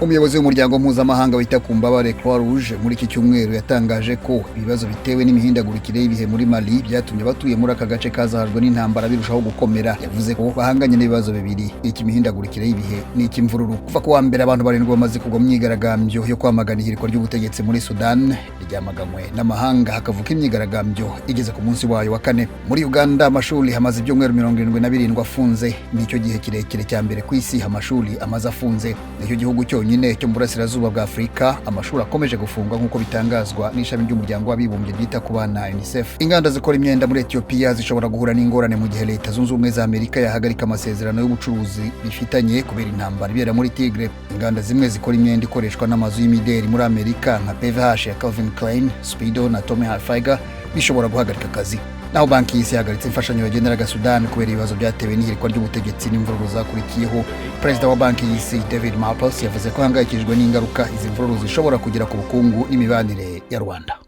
Umuyobozi w'umuryango mpuzamahanga wita ku mbabare, Croix Rouge, muri iki cyumweru yatangaje ko ibibazo bitewe n'imihindagurikire y'ibihe muri Mali byatumye abatuye muri aka gace kazahajwe n'intambara birushaho gukomera. Yavuze ko bahanganye n'ibibazo bibiri, icy'imihindagurikire y'ibihe n'icy'imvururu. Kuva ku wa mbere, abantu 7 bamaze kugwa mu myigaragambyo yo kwamagana ihirikwa ry'ubutegetsi muri Sudan, ryamaganywe n'amahanga, hakavuka imyigaragambyo igeze ku munsi wayo wa kane. Muri Uganda, amashuri hamaze ibyumweru 77 afunze. Nicyo gihe kirekire cya mbere ku isi amashuri amaze afunze. Nicyo gihugu cyonyine cyo mu burasirazuba bwa Afurika amashuri akomeje gufungwa, nk'uko bitangazwa n'ishami ry'Umuryango w'Abibumbye ryita ku bana, UNICEF. Inganda zikora imyenda muri Etiyopiya zishobora guhura n'ingorane mu gihe Leta Zunze Ubumwe za Amerika yahagarika amasezerano y'ubucuruzi bifitanye kubera intambara ibera muri Tigre. Inganda zimwe zikora imyenda ikoreshwa n'amazu y'imideri muri Amerika nka PVH ya Calvin Klein, Speedo na Tommy Hilfiger bishobora guhagarika akazi. Naho Banki y'Isi yahagaritse imfashanyo yageneraga Sudani kubera ibibazo byatewe n'ihirikwa ry'ubutegetsi n'imvururu zakurikiyeho. Perezida wa Banki y'Isi, David Malpass, yavuze ko ahangayikishijwe n'ingaruka izi mvururu zishobora kugira ku bukungu n'imibanire ya Rwanda.